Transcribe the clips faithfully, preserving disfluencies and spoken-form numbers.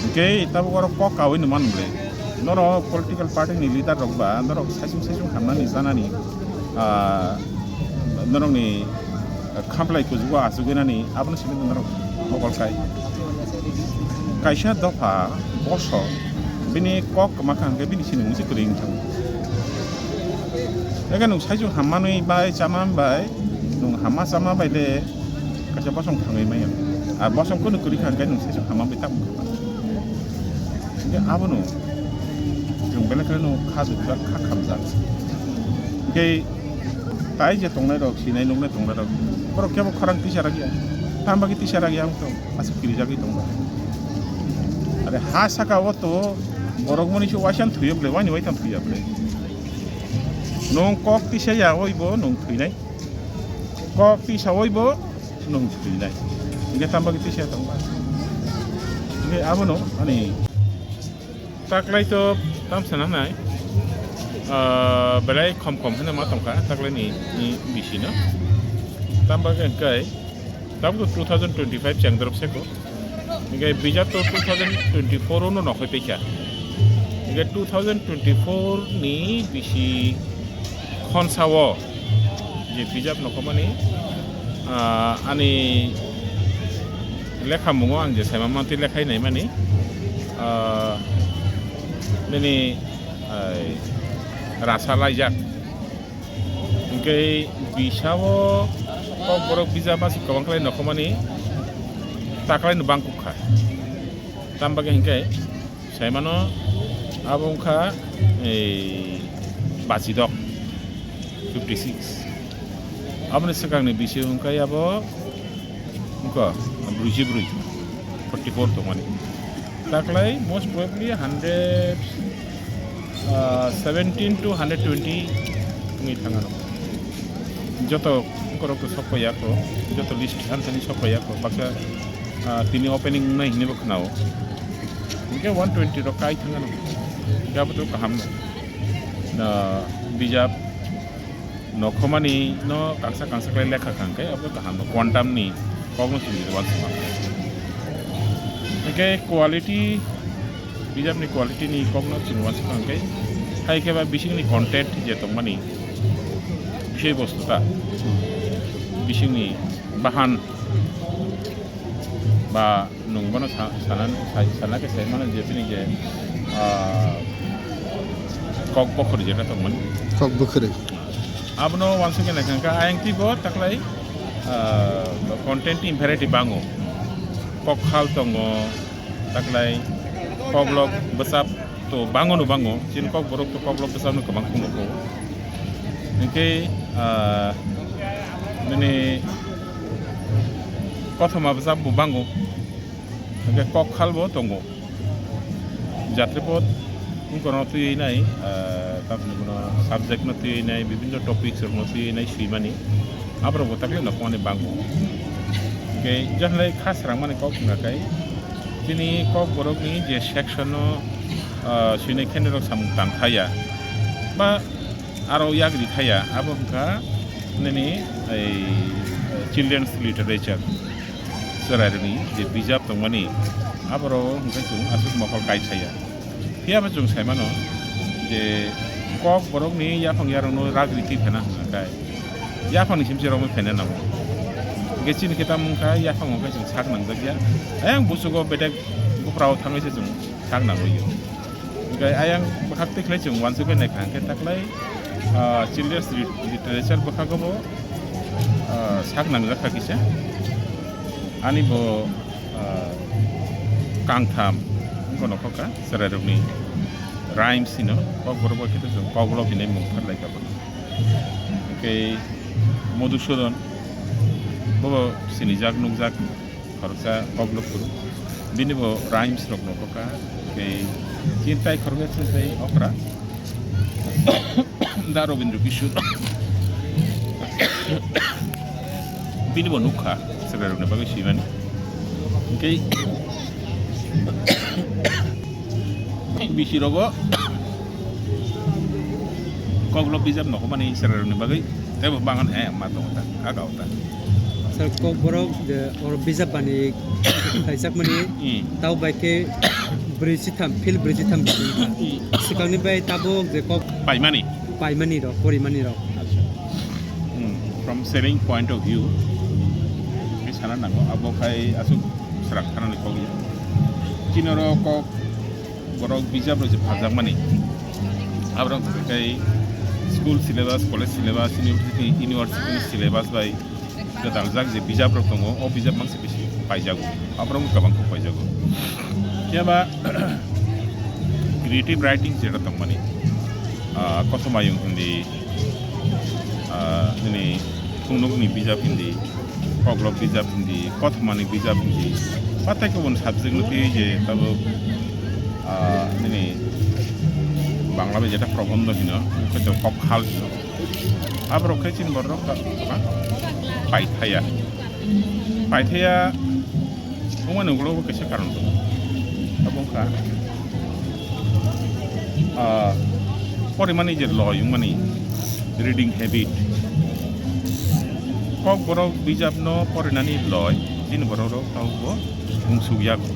Hwnkhe tabuk oro kok kaui no mano ble. Norok political party ni leader rok ba norok saichung saichung hamnani janani, ah, norokni khamplai kujugo achugwi nani abono simi norok mokol kai. Kaisa dopha bosok bini kok kwma kha hwnkhe bini sinimung se kwrwi wngkha. Eke nwng saichung hammanwi bai chama bai nwng hamma chama bai le kaisa bosong thangwi maya. A bosong kunu kwrwi kha hwnkhe nwng saichung hamma bai tamo kha. Hwnkhe abono chwng belai kheno kha jukjak kha khamjak. Hwnkhe tai je tongnai rok sinai nuknai tongnai rok borok kebo khorang tisa rak ya. Tamo bagwi tisa rak ya wngkha aswk kirijagwi tongo. Are ha saka o to borok mani se waisa thwiyo ble wani waitham thwiya ble. Nwng kok tisa ya oi bo nwng thwinai. Kok tisa oi bo nwng thwinai. Hwnkhe tamo bagwi tisa tong ba. Hwnkhe abono ani taklai to tamsa nanai, ah, belai khom khom hwnwi ma tongkha taklai ni, ni bisi no. Tamo bagwi hwnkhe tabuk two thousand twenty-five chengdrop seko. Hingke bijap to two thousand twenty-four o no nokhoi paikha. Hingke two thousand twenty-four ni bisi khonsa o je bijap nokhomani, ah, ani lekha mungo ang je saima mantwi lekhai naimani, ah, nini, ai, rasa laijak. Hingke bisao kok borok bijap aswk kwbang khlai nokhomani taklaino bangkuk kha. Tamo bagwi hingke saimano abo wngkha, ei, bachidok fifty six. Aboni swkangni bisi wngkha abo wngkha brwichi brwi, forty four tongmani. Taklai most probably hundred, ah, seventeen to hundred twenty wngwi thang ano. Joto borok to sok paiya kho, joto list than thani sok paiya kho, baksa, ah, tini opening wngnai hinwi bo khwnao. Hingke one twenty rok kai thang ano. Hingke abo to kaham no. Na bijap nokhomani no kangsa kangsa khlai lekha kha hwnkhe abo kaham no quantum ni kok no simi uansukma. Hwnkhe quality, bijap ni quality ni kok no simi uansukma hwnkhe hai khe ba bising ni content je tongmani bisoi bostu ta bising ni bahan ba nwng bono sa-, sana, sa-, sana khe sai mano je bini je, ah, kok bokhorwi jeta tongmani. Kok bokhorwi. Abono uansukhe naikha hwnkhe ayang twibo taklai, ah, content ni variety bango. Kok khal tongo, taklai koklok bwsap to bango no bango, chini kok borok to koklok bwsap no kwbang phunukgo. Hwnkhe, ah, nini kothoma bwsap bo bango, hwnkhe kok khal bo tongo. Jatripot wngkha no twiwi nai, ah, tamni bono subject no twiwi nai, bibinno topics rok no twiwi nai swimani. Aborok bo takle nokhormani bango. Hwnkhe jahilai kha srangmani kok wngkha khe, chini kok borokni je section no, ah, swinai khe norok samung tang thaya ba aro yagri thaya, abo wngkha nini ei children's literature, chwrairokni je bijap tongmani, aborok hwnkhe chwng aswk mokol kai thaya. Phiya bo chwng sai mano je kok borokni yaphang yarokno rak rikwi phena hwnka khe yaphangni simse rokno phena nango. Hwnkhe chini khe tamo wngkha yaphang hwnkhe chwng sak nangjak ya. Ayang busugo bedek buprao thangwi se chwng sak nangwi o. Hwnkhe ayang bwkhak twi khlai chwng uansukwi naikha hwnkhe taklai, ah, children's lit-, literature bwkhago bo, ah, sak nangjak kha kisa. Ani bo, ah, kangtham wngkha nokhorkha chwrairokni rhymes hino, kokborok bai khe chwng koklop hinwi mung pharlai kha bono. Hwnkhe Madhusudan bobo sinijak nukjak khoroksa koklop phuru. Bini bo rhymes rok nokhorkha, hwnkhe chini tai khoroksa chini tai okra. Da Rabindra Kishore. Bini bo nukha, chwrairokni bagwi swimani. Hwnkhe bisi rogo koklop bijap nokhormani chwrairokni bagwi teibo bangan hai ma tongo ta, kaka o ta. Sir, kokborok je oro bijap bani khaijakmani, hmm, tao bai khe Brwi chitham, field brwi chitham. Swkangni bai tabuk je kok paimani, paimani rok, porimani rok. Hmm, from selling point of view, khe sana nango, abo khai aswk swrang thanani kok ya. Chini oro kok borok bijap rok je phaljakmani, aborok khai school syllabus, college syllabus, university, university ni syllabus bai gwdaljak je bijap rok tongo, o bijap mangsa bisi paijago, aborok kwbang kok paijago. Phiya ba creative writing jeta tongmani, ah, kothoma yung hindi, ah, nini phunukni bijap hindi, koklop bijap hindi, kothomani bijap hindi, ba tei kubun subject no twi je tabuk, ah, nini Bangla bai jeta probondo hino, hwnkhe kok khal hino. Aborok khe chini borok ka-, ka-, paithaya. Paithaya wngmani ulo bo kaisa karon tongo. Abo wngkha, ah, porimani je loi wngmani, reading habit. Kokborok bijapno porinani loi, chini borok rok tabukbo mungsuk yago.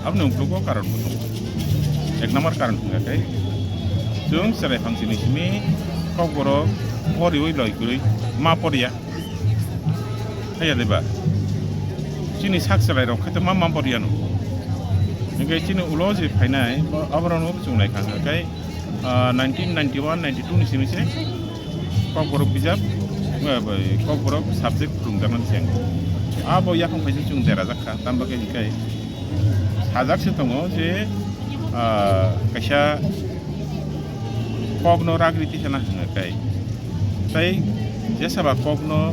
Aboni uklogo karon bo tongo. Ek number karon hwnka khe, chwng chwrai phangsini simi kokborok poriwi loi kwrwi ma poriya. Haiya de ba? Chini sak chwrai rok khe to ma ma poriya no. Hingke chini ulo je phainai, bo-, aborok no chwng nai kha hwnka khe, ah, nineteen ninety-one ninety-two ni simi se Kokborok bijap, eh, bai, Kokborok subject phwrwngjaknani se ang. Abo yaphang phaisa chwng derajak kha, tamo khe hinkhe sajak se tongo je, ah, kaisa kokno ragriti sana hwnga kai. Tai jesa ba kokno,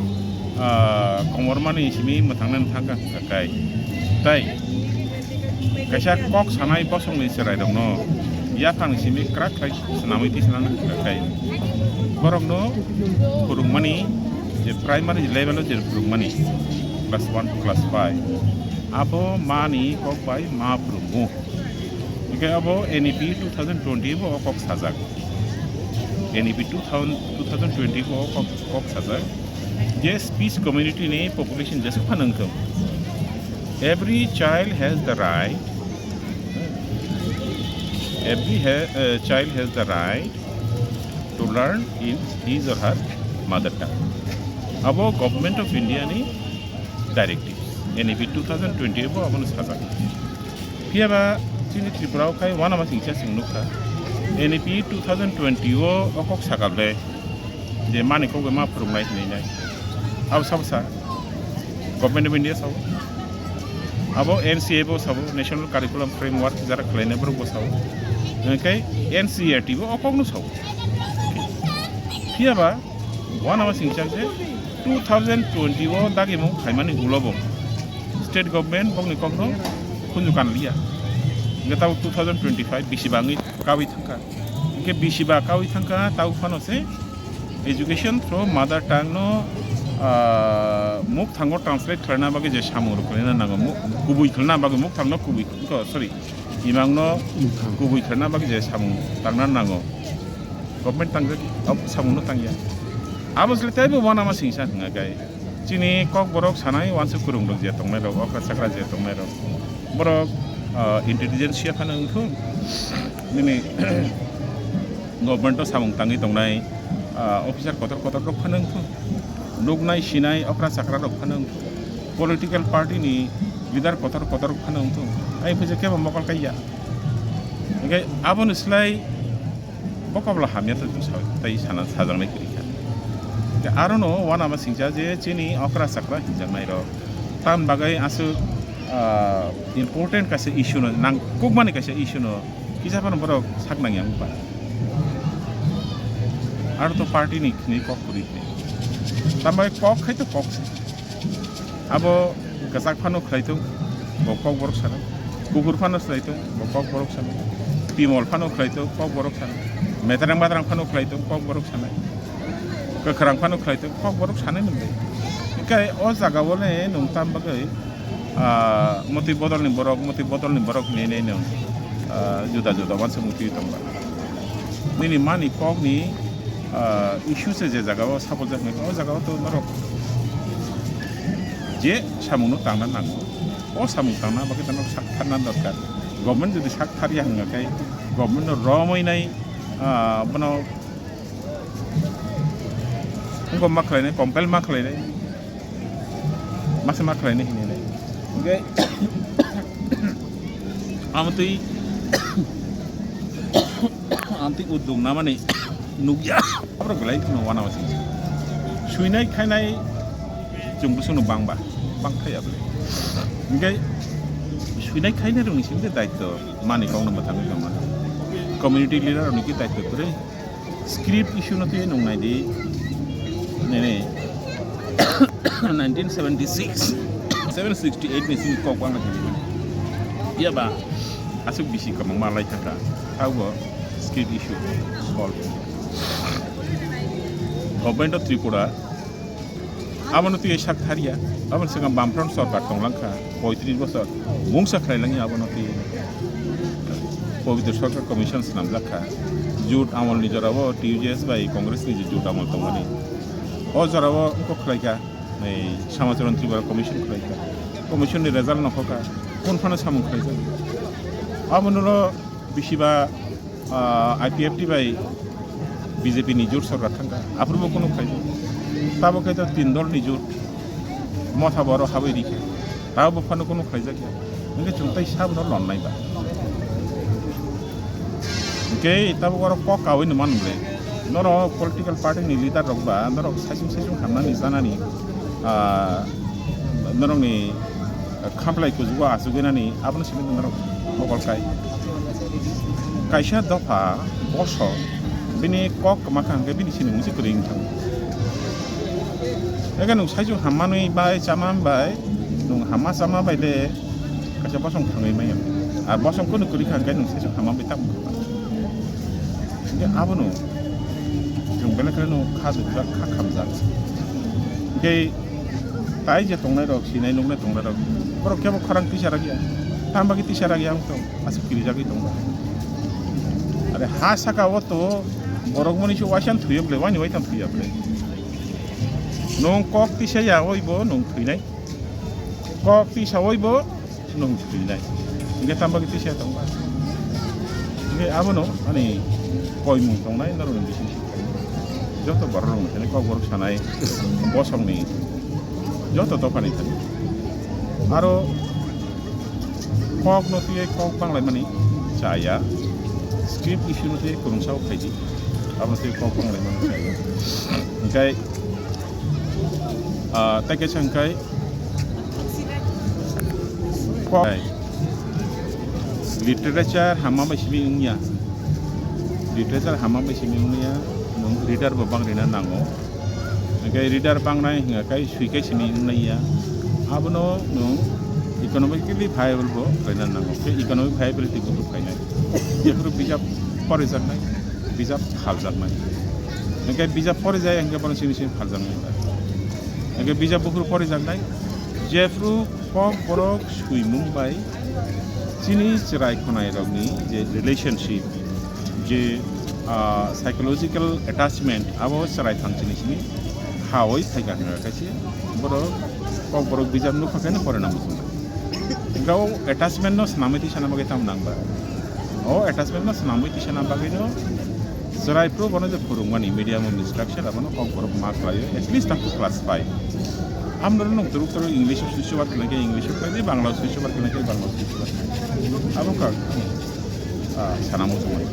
ah, komormani simi mwthangna thangkha hwnga kai. Tai kaisa kok sanai bosongni chwrairokno yaphang simi kwrak khlai swnamwi twi swnamna hwnka khe borokno phwrwngmani je primary level o je phwrwngmani class one to class five abo mani kok bai ma phwrwngo. Hwnkhe abo N E P two thousand twenty bo o kok sajak. N E P two thousand, two thousand twenty bo o kok, kok sajak. Je speech community ni population jesuk phano wngthung. Every child has the right, every ha-, uh, child has the right to learn in his or her mother tongue. Abo Government of India ni directives, N E P two thousand twenty bo abono sajak. Phiya ba chini Tripura o khai uanama singcha chwng nukha. N E P two thousand twenty o o kok sakal de je mani kok bai ma phwrwngnai hinwi nai. Abo sabo sa Government of India sabo. Abo N C A bo sabo, National Curriculum Framework jara khwlainai borok bo sabo. Hwnkhe N C E R T bo o kokno sabo. Phiya ba uanama singcha je two thousand twenty o dagimung khaimani ulo bo state government bokni kokno khunju kanliya. Hwnkhe tabuk two thousand twenty-five bisi bangwi kawi thangkha. Hwnkhe bisi ba kawi thangkha, tabuk phano se education through mother tongue no, ah, mukthango translate khlaina bagwi je samung rok khlaina nango, mu-, kubui khlaina bagwi mukthango kubui, sorry, imangno kubui khlaina bagwi je samung tangna nango. Government tangjak, abo samungno tangya. Abo sle teibo uanama singcha hwnga kai. Chini kokborok sanai uansuk kwrwng rok je tongnai rok, okra chakra je tongnai rok. Borok, ah, intelligentsia phano wngthung. Nini government o samung tangwi tongnai, ah, officer kotor kotor rok phano wngthung. Nuknai sinai okra chakra rok phano wngthung. Political party ni leader kotor kotor rok phano wngthung. Ai bujo kebo mokol kaiya. Hingke aboni slai bo kabla hamya to sa-, tai sana sajaknai kwrwi kha. Hingke arono uanama singcha je chini okra chakra hinjaknai rok. Tamni bagwi aswk, ah, important kaisa issue no, nangkukmani kaisa issue no kisa phano borok sak nangya wngkha. Aro to party ni khini kok kwrwi khe. Tambai kok khai to kok se. Abo kwchak phano khlai thung, bo kok borok sanai. Kuphur phano khlai thung, bo kok borok sanai. Pimol phano khlai thung, kok borok sanai. Metrang batrang phano khlai thung, kok borok sanai. Kwkhwrang phano khlai thung, kok borok sanai mwnwi. Hwnkhe o jaga o le nwng tam bagwi, ah, motwi bodol ni borok, motwi bodol ni borok hinwi nwng, ah, juda juda uansuk motwi tongba. Nini mani kok ni, ah, issue se je jaga o support jak nai, o jaga o to norok je samung no tangna nango, o samung tangna bagwi to norok sak tharna dorkar. Government jodi sak thar ya hwnga khe, government no romwi nai, ah, bono wngkha ma khlai nai, compel ma khlai nai, masa ma khlai nai hinwi nai. Hingke amtwi, amtwi uduk namani nukya. Aborok belai kheno wana wasing. Suinai khainai chwng bwswkno bangba, bang thai abole. Hingke suinai khainai rokni simi de daityo mani kokno mwthangwi tongmani. Community leader rokni ki daityo kwrwi. Script issue no twi nung nai di. Nini nineteen seventy-six, seven sixty-eight ni simi kok bangla kini. Iya ba, aswk bisi kwbangma lai thangkha. Abo script issue solve. Government of Tripura abono twi sak thariya. Aboni swkang Bamfront sorkar tonglang kha, poitris bosor. Mungsa khlai langya abono twi. Pobitro Sorkar Commission swnamjak kha. Jut amol ni jora o T U J S bai Congress ni je jut amol tongmani. O jora o wngkok khlai kha. Ei Samacharan Tripura Commission khlai kha. Commission ni result no kha. Kon phano samung khlai kha. Abono ro bisiba, ah, I P F T bai B J P ni jut sorkar thangkha, aphuru bo kunu khlai. Tabo khe to tin dol ni jut, motha boro habai rikha, tabo bo phano kunu khlaijak ya. Hingke chwng tai sabo no lon nai ba. Hingke tabo oro kok kawi no man ble. Noro political party ni leader rok ba, norok saisung saisung hamnani sanani, ah, norok ni khamplai kujugo achugwi nani abono simi norok mokol kai. Kaisa dopha bosok bini kok kwma kha hwnkhe bini sini mungsi kwrwi wngkha. Eke nwng saichung hammanwi bai chama bai nwng hamma chama bai le kaisa bosong thangwi maya. A bosong kunu kwrwi kha hwnkhe nwng saichung hamma bai tamo. Hingke abono chwng belai kheno kha dukjak, kha khamjak. Hingke tai je tongnai rok, sinai nuknai tongnai rok, borok kebo khorang tisa rak ya. Tamo bagwi tisa rak ya wng tong, aswk kirijagwi tongo. Are ha saka o to borok mani se waisa thwiyo ble, wani waitham thwiya ble. Nwng kok tisa ya oi bo nwng thwinai. Kok tisa oi bo nwng thwinai. Hingke tamo khe tisa tongba. Hingke abono ani koimung tongnai norokni bising. Joto borok rokni thani kok borok sanai bosongni joto dophani thani. Aro kok no twi kok banglaimani chaya. Script issue no twi kwrwngsa o phaidi. Abono twi kok banglaimani chaya. Hingke, ah, tei kaisa hingke Kok. Literature hamma bai simi wngya. Literature hamma bai simi wngya. Nwng reader bo bang rina nango. Hingke reader bang nai hingka kai sui kai simi wngnai ya. Abono nwng economically viable bo khlaina nango. Khe economic viability bo khainai. Jephuru bijap porijaknai, bijap phaljaknai. Hingke bijap porijak hingke bono simi simi phaljaknai. Hingke bijap buphuru porijaknai. Jephuru Kok borok swimung bai chini chwrai khwnai rokni je relationship, je, ah, psychological attachment, abo chwrai thang chini simi hawi phaikha hwnwi kaisa borok, kok borok bijap nukha khe no pore nang muchung. Hingke o attachment no swnamwi twi sana bagwi tamo nang ba? O attachment no swnamwi twi sana bagwi no chwrai phuru bono je phwrwngmani medium of instruction abono kok borok ma khlaio, at least up to class five. Amno rok nwng twrwk twrwk English o switch over khlai khe English o khlai di, Bangla o switch over khlai khe Bangla o switch over khlai di. Abo kha, ah, sana muchungmani.